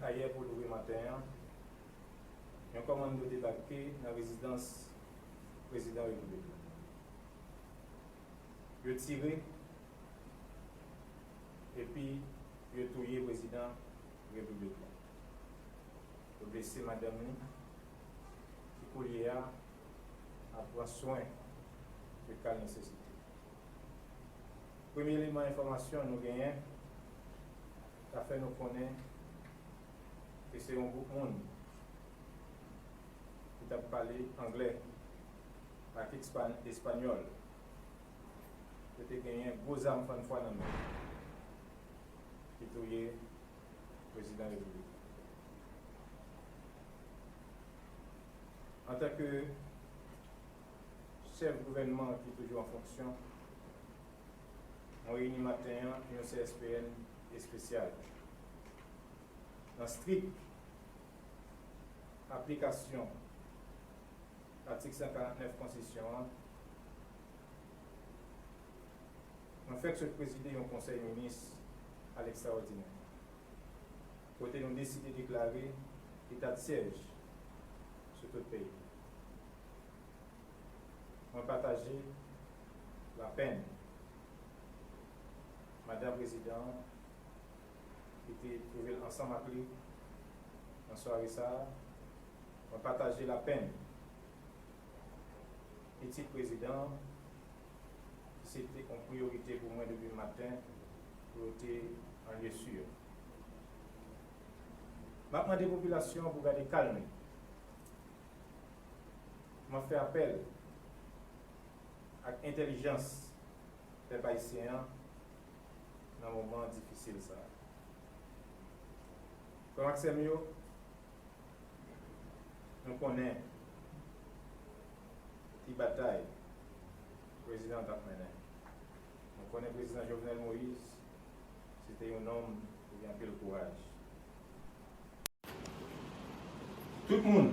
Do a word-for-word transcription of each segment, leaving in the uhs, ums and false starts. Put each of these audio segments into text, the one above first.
Ayè pou leve maten an, yon kòmando debake nan rezidans Prezidan Repiblik la. Yo tire, epi yo touye Prezidan Repiblik la. Yo blese madanm li, ki koulye a ap pran swen de kal nesesite. Premye eleman enfòmasyon nou genyen ka fè nou konnen ke se yon gwoup moun ki t ap pale anglè ak espan-, espanyòl. Yo te genyen gwo zam fannfwa nan men ki touye Prezidan Repiblik la. Antanke chèf gouvènman ki toujou an fonksyon, mwen reyini maten an yon C S P N espesyal. Nan strik aplikasyon atik san karant nèf konstitisyon an, mwen fèk sot prezide yon konsèy minis a lekstraòdinè, kote nou deside deklare eta de syèj sou tout peyi a. Mwen pataje lapenn madan prezidan an ki te twouve l ansanm ak li nan sware sa a. Mwen pataje lapenn pitit prezidan an, ki se te yon priyorite pou mwen depi maten, pou yo te an lye si. M ap mande popilasyon an pou gade kalm li. M ap fè apèl ak entèlijans pèp ayisyen an nan moman difisil sa a. Frè m ak sè m yo, nou konnen ki batay prezidan an t ap mennen. Nou konnen prezidan Jovenel Moïse, se te yon nonm ki gen anpil kouraj. Tout moun,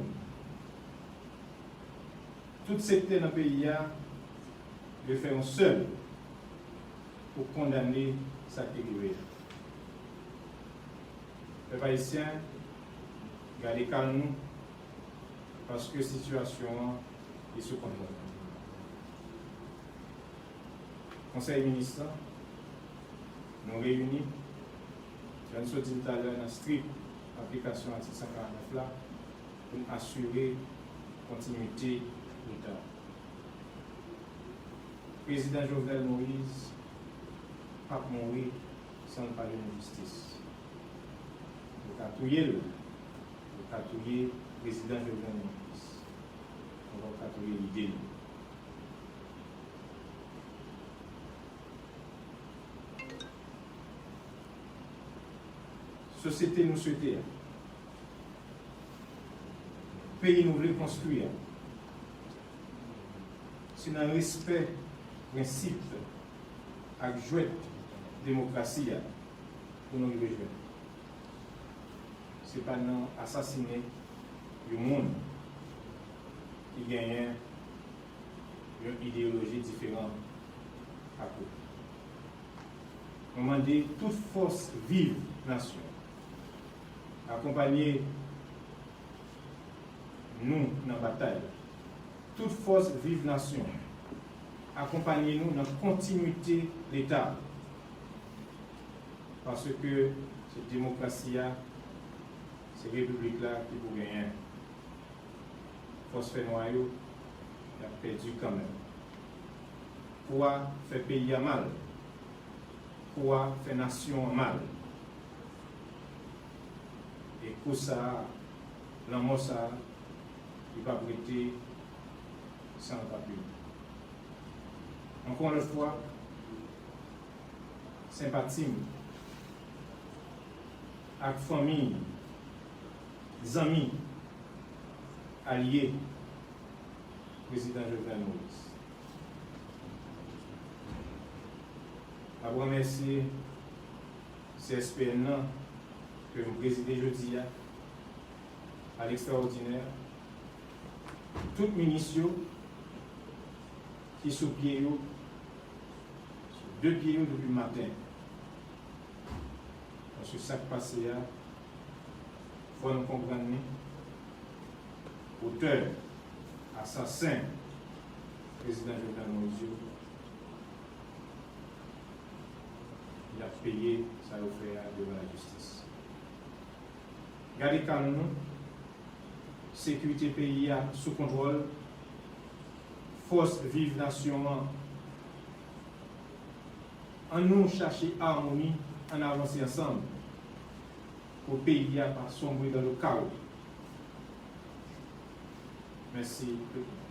tout sektè nan peyi a, dwe fè yon sèl pou kondane sa ki rive a. Pèp ayisyen, gade kalm nou, paske sitiyasyon an li sou kontwòl. Konsèy minis lan, nou reyini, jan n sot di l talè, nan strik aplikasyon atik san karant nèf la, pou n asire kontinwite eta a. Prezidan Jovenel Moïse p ap mouri san l pa jwenn jistis. Yo ka touye l, yo ka touye prezidan Jovenel Moïse. Yo pa ka touye lide l. Sosyete nou swete a, peyi nou vle konstwi a, se nan respè prensip ak jwèt demokrasi a pou nou rive jwenn. Se pa nan asasinen yon moun ki genyen yon ideyoloji diferan ak ou. Mwen mande tout fòs viv nasyon akonpanye nou nan batay la. Tout fòs viv nasyon akonpanye nou nan kontinwite Leta. Paske se demokrasi a, se repiblik la ki pou genyen. Fòs fènwa yo, y ap pèdi kanmenm. Kou a fè peyi a mal. Kou a fè nasyon an mal. E kou sa a, lanmò sa a, li p ap rete san l pa pini. Ankò yon lòt fwa, senpati m ak fanmi, zanmi, alye prezidan Jovenel Moïse. M ap remèsye C S P N nan ke m prezide jodi a, a lekstraòdinè, tout minis yo ki sou pye yo, sou de pye yo depi maten. Paske sa k pase a, Fò nou konprann li, otè, asasen Prezidan Jovenel Moïse yo, y ap peye sa yo fè a devan lajistis. Gade kalm nou, sekirite peyi a sou kontwòl, fòs viv nasyon an. Ann nou chache amoni, ann avanse ansanm pou peyi a pa sonbre dans le chaos. Mèsi tout moun.